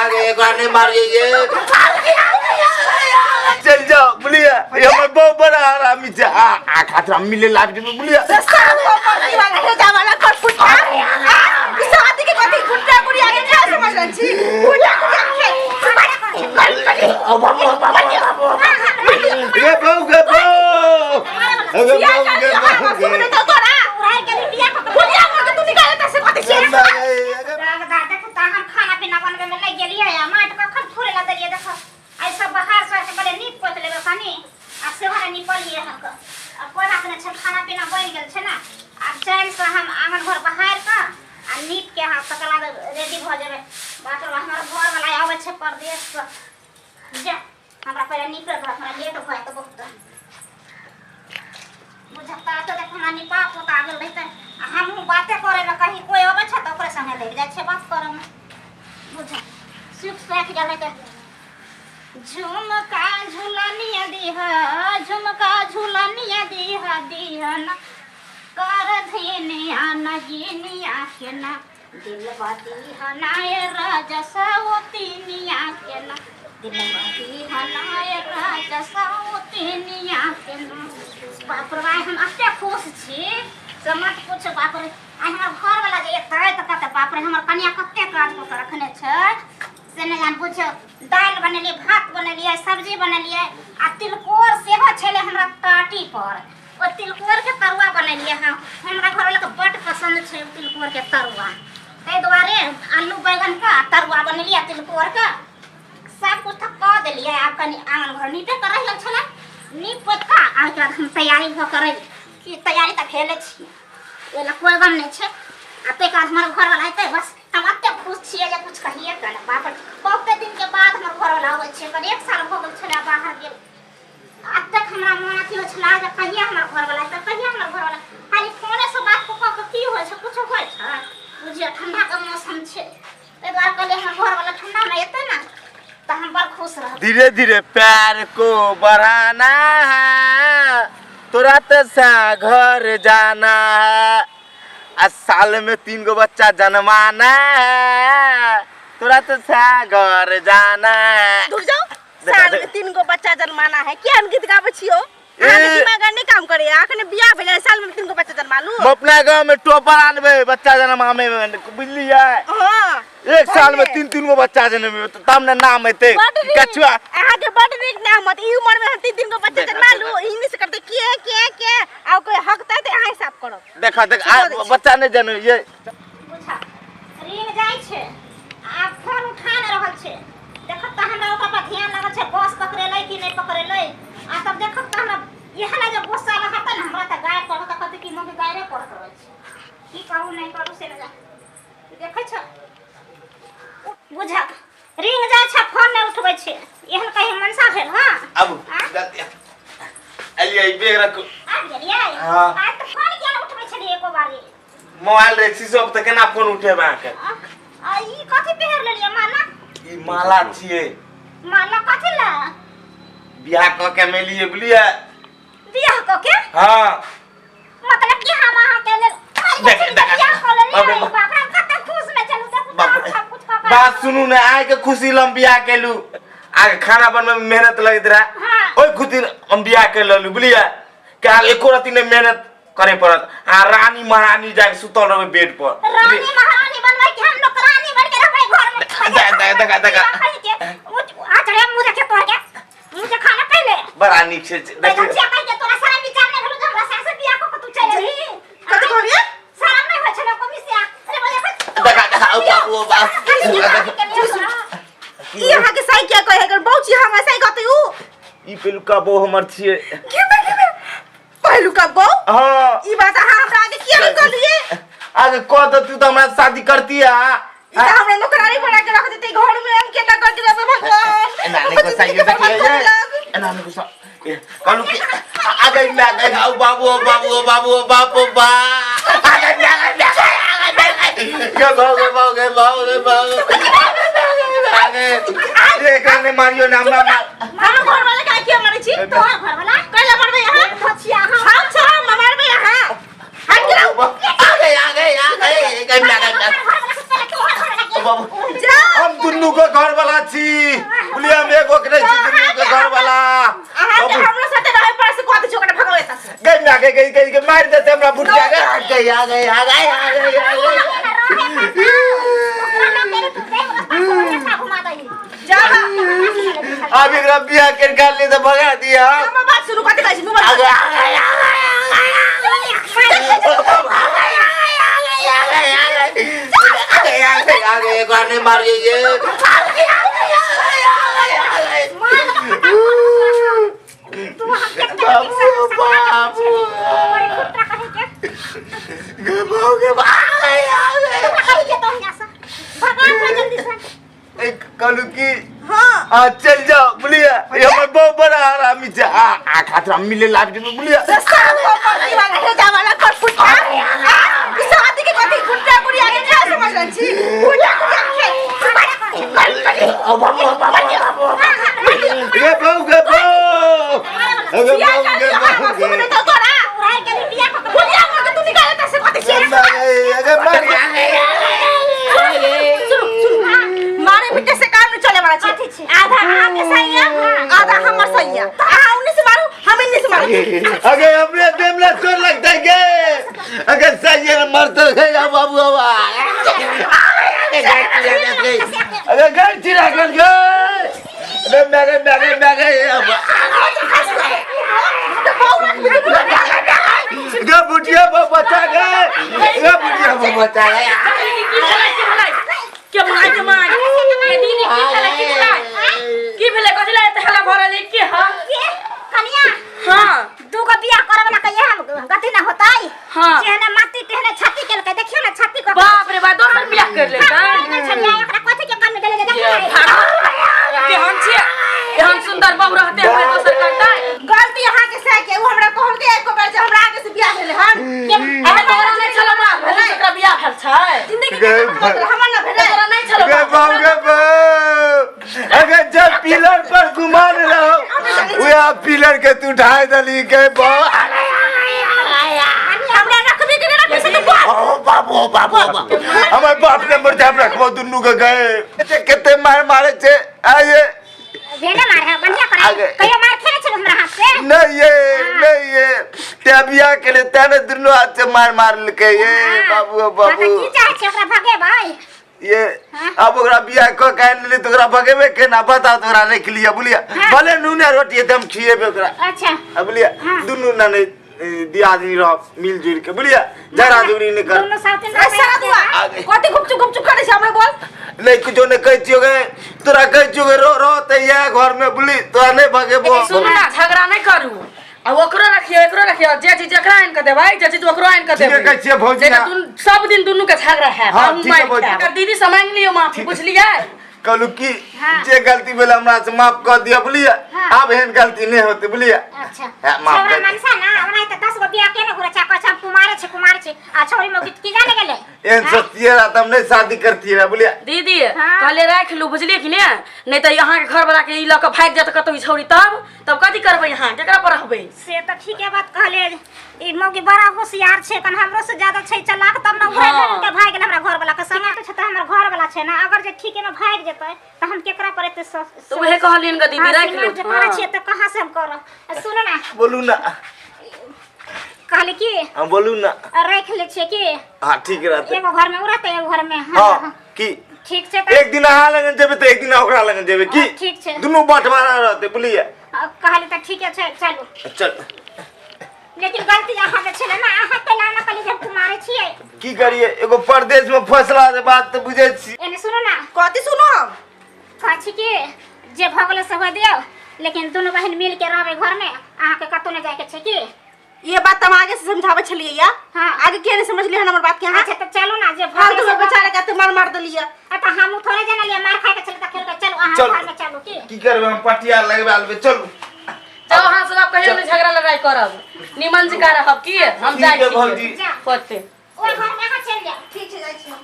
गए, एकरा नहीं मारिए ये। चल जाओ बुझलिए, ये हमर बहुत बड़ा हरामी छै। आ आ खातिर हम मिले लाभ देबै, बुझलिए। साल को पति वाला हे जावाला कर फुटा ई शादी के कथी गुड्डा गुड़िया के क्या समझ रहल छी? गुड्डा गुड़िया के गे बहू, गे बहू, गे बहू, गे बहू, गे। सुन तो तोरा गुड़िया के तू निकाले त से कथी से। देखू तऽ हम खाना पीना बनबै में लागि गेलियै आ माटि कखन फूरे ला देलियै। देखो, आइ सब बाहर से के पहिले नीप पोति लेबै कनि, आ सेहो ने निपलियै हन कऽ। आ कोइ बात नहि छै, खाना पीना बनि गेल छै ने, आब चैनसँ हम आङन घर बहारि कऽ आ नीप के अहाँ तकर बाद रेडी भऽ जेबै। बाप रे, हमर घरवला आबै छै परदेशसँ। जा, हमरा पहिले नीपे दऽ, हमरा लेट भऽ जायत बहुत। बुझता तऽ देख, हमरा निपा पोता गेल रहितै आ हमहूँ बाते करे लए कहीं कोइ अबै छै तऽ ओकरे संगे लागि जाइ छै बात करऽमे। बुझ, सुख साखि गेल रहितै। झुमका झुलनिया दीह, झुमका झुलनिया दीह, दीह न कर धनिया नगिनिया के ना दिलवा दीह नाय राजा सावतिनिया के ना दिलवा दीह नाय राजा सावतिनिया के ना। बाप रे, आइ हम एते खुश छी से मत पूछ। बाप रे, आइ हमर घरवला जे एतै तऽ कहतै, बाप रे, हमर कनिया कते काज कऽ के रखने छै से नहि जान। बुझ, दालि बनेलियै, भात बनेलियै, सब्जी बनेलियै आ तिलकोर सेहो छलै हमरा टाटी पर। ओ तिलकोरके तरुआ बनेलियै हँ। हमरा घरवलाके बड्ड पसन्द छै तिलकोरके तरुआ, ताहि दुआरे आलू बैगनके तरुआ बनेलियै, तिलकोरके सब कुछ तऽ कऽ देलियै। आब कनि आङन घर नीपे के रहि गेल छलै, नीप पोति कऽ आ ओहिके बाद हम तैयारी भऽ कऽ रहि कि तैयारी तऽ भेले छियै, ओहि लए कोइ गम नहि छै। आ ताहिके बाद हमर घरवला अयतै, बस हम एते खुश छियै जे कुछ कहिए के नहि। बाप रे, बहुते दिनके बाद हमर घरवला अबै छै, पर एक साल भऽ गेल छलै बाहर गेल। अब तक हमरा मन अथी होइ छलै जे कहिया हमर घरवला अयतै, कहिया हमर घरवला। खाली फोनेसँ बात कऽ कऽ की होइ छै? कुछो होइ छै? बुझियौ, ठंडाके मौसम छै, ताहि दुआरे कहलियै हमर घरवला ठंडामे एतै ने तऽ हम बड़ खुश रहब। धीरे धीरे प्यार को बढ़ाना है, तुरंत सा घर जाना है, आ साल में तीन गो बच्चा जन्माना है, तुरंत सा घर जाना है। दूर जाओ। देखा, साल में देखा। तीन गो बच्चा जन्माना है, केहन गीत गाबै छियो? अहाँके ए। दिमाग नहि काम करे? अखने बियाह भेलै, साल में तीन गो बच्चा जन्मालू? हम अपना गांव में टोपर आनबे बच्चा जन्मामे में, बुझलियै? हाँ। एक साल में भने। तीन तीन गो बच्चा जन्मेबै तऽ तब ने नाम हेतै। बड नीक। कछुआ। अहाँके बड नीक नाम होत। ई उम्र में हम तीन तीन गो बच्चा देखा, जन्मालू, देखा। इंग्लिश करते के के के आ कोई हकतै तऽ अहाँ हिसाब करब। देखा देख, सुना दै छी। बच्चा नहि जन्म ये। बुझा, रिंग जाइ छै आ फोन उठा नहि रहल छै। देखत तऽ हमरा ओकरा पर ध्यान लागल छै, बस पकड़ेलै कि नहि पकड़ेलै। आ तब देखत तऽ हमरा इएह लए जे गुस्सा रहतै ने हमरा, तऽ गारि पढ़त, कहतै कि मम्मी गाइरे पढ़त रहै छै, की करू नहि करू से नहि जान। देखै छ, बुझक, रिंग जाइ छै, फोन नहि उठबै छै, एहन कहीं मनसा भेल? हँ। आबू। आँ? एलियै, ई बैग रखू। आबि गेलियै? हाँ। आइ तऽ फोन किया नहि उठबै छलियै एको बारी? मोबाइल रहै शीशो पर तऽ केना फोन उठेबै अहाँके? आ ई कथी पहिर लेलियै माला? ई माला छियै। माला कथी लए? बियाह कऽ के मेलियै, बुझलियै? बियाह कऽ के? हाँ। मतलब कि हम अहाँ के लेल देख, देख, बियाह कऽ लेलियै? बाप रे बाप। बाप रे, हम कते खुश में चलू। देखू बाप तऽ रे। सब कुछ कऽ के। बात सुनू ने, आइ के खुशी लए हम बियाह केलू। आगे खाना बनबै में मेहनत लगैत रहे, हाँ। ओहि खुशी हम बियाह कर लेलू, बुझलियै? के आब एको रत्ती नहि मेहनत करे पड़त आ रानी महारानी जाके सुतल रहबै बेड पर। रानी महारानी बनबै कि हम नौकरानी बन के रहबै घर में? देखा, देखा, देखा, देखा। आ चढ़े मुंह देखे तोहर के, मुंह के खाना पहले। बड़ा नीक छै। देखियो देखियौ। कहि के तोरा शरम विचार नहि भेलौ जे हमरा सास बियाह कऽ के तू चलि एलही? कथी कहलियै? शरम नहि होइ छलौ कमिसिया? अरे बजे। देखा देखा, ओ बाबू, ओ बाप। ई अहाँके साई किया कहै है? बहु छी हमरा, साई कहतै ऊ? ई पेलुका बहू हमर छियै। केना केना पहिलुका बहु? हाँ। ई बात अहाँ हमरा आगे किया नहि कहलियै? आगे कह दे तू तऽ हमरा शादी करती है। ई तऽ हमरा नौकरानी बना के रख देतै घर में, हम केना करके रहबै भगवान? एना नहि हमर गुस्सा, जिंदगी ये के बर्बाद देखिए कऽ ये देलक। एना नहि गुस्सा। ए, कहलू कि आ गई मैं, आ गई। ओ बाबू, ओ बाबू, ओ बाबू, ओ बाप, ओ बा, आ गई मैं, आ गई मैं, आ गई मैं, आ गई। गे बाबू, गे बाबू, गे बाबू, गे बाबू, आ गए। ये एकरा नहि मारियो ने, हमरा मार। हमर घर वाला के किया मारै छी? तोहर घरवाला? कैला मारबै अहाँ? धोछिया हम। हम छ हम मारबै अहाँ? हट गिराउ। आ गई, आ गई, आ गई, गई मैं, गई मैं। हमर घरवाला से पहिले तोहर घरवाला के। बाबू जा हम दुनू के घर वाला छी बुझलियै हम एगो के नहीं छी दुनू के घर वाला अहाँ के बाबू हमरा साथे रहे पर से कथी छोकरा भगवे ता गई ना गई गई गई गई मार देते हमरा बुढ़िया गई आ गई आ गई आ गई आ गई आ गई जा अब एकरा बियाह कर के ले तो भगा दिया हमर बात सुनू कथी कहै छी मुँह आ बंद गई आ गई आ गई आ गई आ गई आ गई आ गई एक बार नहीं मार ये आ गई आ गई आ गई आ गई आ गई बाबू बाबू गे बाबू गे आ गई आ गई एक कहलू की हां आ चल जाओ बुलिया ये हमर बहुत बड़ा हरामी छै आ आ खातिर हम मिले लाभ जेबै बुलिया सस्ता को पति वाला हे जा वाला कर फुटा ई शादी के कथी गुंडा गुड़िया के क्या समझ रहल छी गुंडा गुड़िया के गे बहू गे बहू गे बहू गे बहू गे सुन तो तोरा गुड़िया के तू निकाले त से कथी छी अरे मार गए सुन सुन मारे पिटे से काम नहीं चले वाला छै आधा अहाँ के सैया आधा हमर सैया अहाँ उन्नी से मारू हम इन्नी से मारू अगे हमरे देमला चोर लगता है गे अगर सही है मरते गए बाबू बाबा अगर घर चिरा कर गए अरे मेरे मेरे मेरे गे बुढ़िया बो बचा गए गे बुढ़िया बो बचा गए के माय के माय ये दीदी की भेलै की भेलै की भेलै कथी ला एते हल्ला भऽ रहल है के ह कनिया हां दूगो बियाह करे वाला के हम गति ना होतै हाँ। जेहने माटी तेहने छाती केलकै देखियौ ना छाती को बाप रे बा दोसर बियाह कर लेतै छलियै एकरा कथी के कमी देले ये देखियौ केहन छियै एहन सुंदर बहू रहते हुए दोसर करतै गलती अहाँ के से के उ हमरा कहल के एको बेर जे हमरा आगे से बियाह भेलै हन अरे तोरा नहि छलो माँ भेलै एकरा बियाह भेल छै जिंदगी के खत्म हमर ना भेलै तोरा नहि छलो गे बाबू गे बाबू अगर जब पिलर पर गुमान रहो वह पिलर के तू ढाई दली के बाबू हमरा रखबे के नहीं रखबे से तू बाप ओ बाबू बाबू हमर बाप ने मर जाब रखबो दुन्नू के गए कते मार मारे छे आये भेने मार है बढ़िया करा आगे। कहियो मार खेले छल हमरा हाथ से नहीं ये नहीं ये ते बियाह के ले ते ने दुन्नू हाथ से मार मार लके ये बाबू हाँ, बाबू तऽ की चाहै छी ओकरा भगेबै ये अब ओकरा बियाह क के आनि लेली तऽ ओकरा भगेबे केना बताओ तऽ ओकरा राखि लिअ बुझलियै भले नून आ रोटी एकदम खिएबे ओकरा अच्छा आ बुझलियै दुनू नने दियादनी रहब मिल जुल के बुझलियै झगड़ा झगड़ी नहि कर दुनू साथी ए सारा दुआ कथी घुपचुप घुपचुप करै छै हमरा बोल नहि कुछो नहि कहै छियौ गे तोरा कहै छियौ गे रह रह तऽ इएह घरमे बुझली तोरा नहि भगेबो सुनू ना झगड़ा नहि करू आ ओकरो रखियो एकरो रखियो जे चीज एकरा आनि कऽ देबै जे चीज ओकरो आनि कऽ ठीके देबै कहै छियै भौजी, नहि तऽ सब दिन दुनू के झगड़ा हैत हाँ, हमहूँ ठीक है मारि भौजी। खायब। अगर दीदी से मांगि लियौ माफी बुझलियै कहलू की हाँ। जे गलती भेल हमरा से माफ कर दिया बुझलियै हाँ। आब एहन गलती नहि होतै बुझलियै अच्छा हाँ, माफ छौड़ा कर दे। मनसा ना ओना तऽ 10 गो बियाह केने घुरै छै कहै छै हम कुमारे छी कुमारे छी आ छौड़ी मौगी की जाने गेलै एहन सोचतियै रहा तऽ हम नहि शादी करतियै रहा बुझलियै दीदी हाँ। कहले राखि लू बुझलियै कि ने नहि तऽ अहाँके घर वाला के ई लऽ कऽ भागि जायत कतौ ई छौड़ी तब तब कथी करबै अहाँ केकरा पर रहबै से तऽ ठीके बात कहले ई मौगी बड़ा होशियार छै कन हमरो से ज्यादा छै चलाक तब ना उहे हाँ। के भागि गेल हमरा घर वाला के संगे तऽ छै तऽ हमर घर वाला छै ना अगर जे ठीके में भागि जेतै तऽ हम केकरा पर एते तऽ उहे कहलियनि ग दीदी राखि लू जे करै छियै तऽ कहाँ से हम करब आ सुनू ना बोलू ना कहली की हम बोलू ना राखि लै छियै की हाँ ठीक रहतै एगो घर में उ रहतै एगो घर में हम हाँ रहब। की ठीक छै तऽ एक दिन अहाँ लगन जेबै तऽ एक दिन ओकरा लगन जेबै की हाँ, ठीक छै। दुनू बंटवारा रहतै बुझलियै कहली तऽ ठीके छै चलू चल लेकिन गलती अहाँके छलै ने अहाँ केना ने कहली जे हम कुमारे छियै की करिए एगो परदेश में फसला के बात तऽ बुझै छी एने सुनू ना कथी सुनू हम कहै छी कि जे भऽ गेलै से हो दियौ लेकिन दुनू बहिन मिल के रहबै घरमे अहाँके कतहु नहि जायके छै की ये बात हम आगे से समझाबै छलियै या हाँ। आगे किया नहीं समझलियै हन हमर बात के अहाँ अच्छा तऽ चलू ना जे भऽ फालतू गेलै में से भऽ बेचारा के एते मार मार देलियै गेलै। तऽ हमहूँ थोड़े जनलियै मार खाय के छलै तऽ खेल के चलू अहाँ चलू। घरमे चलू की की करबै हम पटिया लगबा लेबै चलू जब अहाँ सब आब कहियो नहि झगड़ा लड़ाई करब निमन जकाँ रहब की हम ठीक जाइ है छी भौजी। होते ओहि घरमे अहाँ चलि जाउ ठीक छै जाइ छी हम।